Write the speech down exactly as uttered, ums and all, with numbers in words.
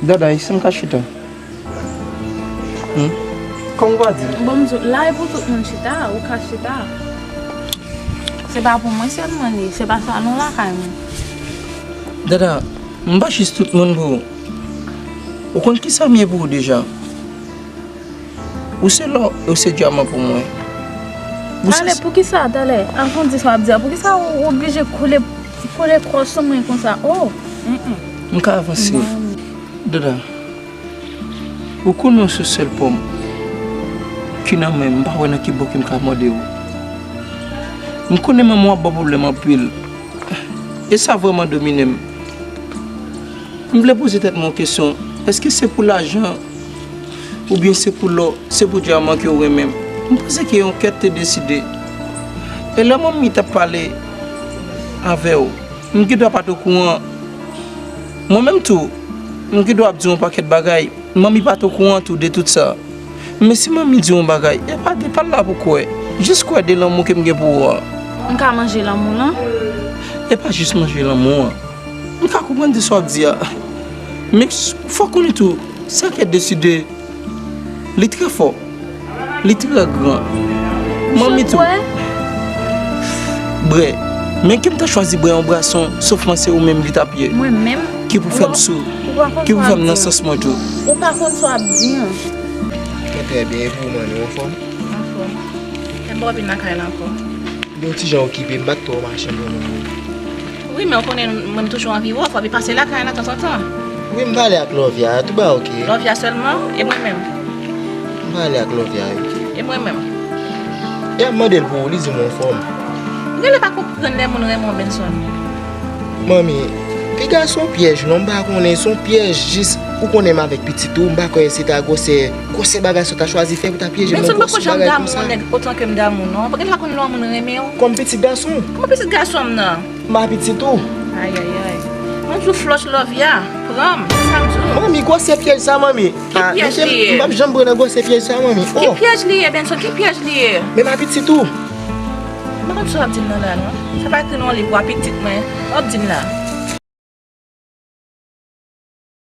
Dada, isi m ka chita? Hmm? Kòman w va di? Bon, m di w, la e pou tout moun chita, ou ka chita. Se pa pou mwen sèlman li, se pa salon lakay mwen. Dada, m pa jis tout moun pou ou. Ou konn kisa m ye pou ou deja? Ou se lò, ou se dyaman pou mwen. Ou se Talè, poukisa, talè? Avan w di sa w ap di a, poukisa ou oblije kole, kole kò sou mwen konsa? Oh! Mm, mm. M ka avanse. Dada, ou konnen w se sèl pòm ki nan men m, m pa wè nan ki bò ke m ka mande w. M konnen manman w ap ba w pwoblèm anpil. E sa vrèman domine m. M vle poze tèt mwen yon kesyon. Èske se pou lajan oubyen se pou lò, se pou dyaman ke w renmen m? M panse ke yon kèt te deside. E lè manmi t ap pale avè w, m gen dwa pa t okouran. Mwen menm tou, m gen dwa ap di yon pakèt bagay. Manmi pa t okouran tou de tout sa. Men si manmi di yon bagay, e pa, e pa l la pou kwè. Jis kwè de lanmou ke m gen pou ou a. M ka manje lanmou lan? E pa jis manje lanmou an. M ka konprann de sa w ap di a. Men fòk ou konnen tou, sa kèt deside, li trè fò. Li trè gran. Manmi tou. Brè. Men ke m ta chwazi brè yon brason, sof mwen se ou menm li t ap ye. Mwen menm? Ki pou fè m sou. Ki pou fè m nan sans mwen tou. Ou pa konn sa w ap di an. Mwen trè byen, e pou ou, manmi, ou anfòm? Anfòm. M pa vin lakay la ankò. M te yon ti jan okipe, m pa t twò mache non. Wi, men ou konnen mwen m toujou anvi wè w, fò w vin pase lakay la tanzantan. Wi, m pale ak Lovia, tout bagay oke. Lovia sèlman? E mwen menm? M pale ak Lovia, wi. E mwen menm? E ap mande l pou ou, li di m ou anfòm. Ou genlè pa konprann lè moun renmen w, Benson. Manmi, piga se yon pyèj non, m pa konnen, se yon pyèj, jis ou konnen m avèk pitit ou, m pa kwè se ta gwosè, gwosè bagay sa w ta chwazi fè pou ta pyeje m nan gwòs bagay konsa. Benson, m poko janm damou yon nèg otan ke m damou non. Ou pa genlè pa konn lè yon moun renmen w. Kòm pitit gason? Kòm pitit gason m nan. M pa pitit ou. Ayayay. Mwen di w flòch Lovia, pran m, se sa m di w. Manmi, gwosè pyèj sa, manmi. Ki pyèj li ye? M p ap janm pran nan gwosè pyèj sa, manmi. Ki pyèj li ye, Benson? Ki pyèj li ye? Men m pa pitit ou. M pa konn sa w ap di m nan la non. Sa pa ekri nan yon liv, w a pitit mwen. W ap di m la.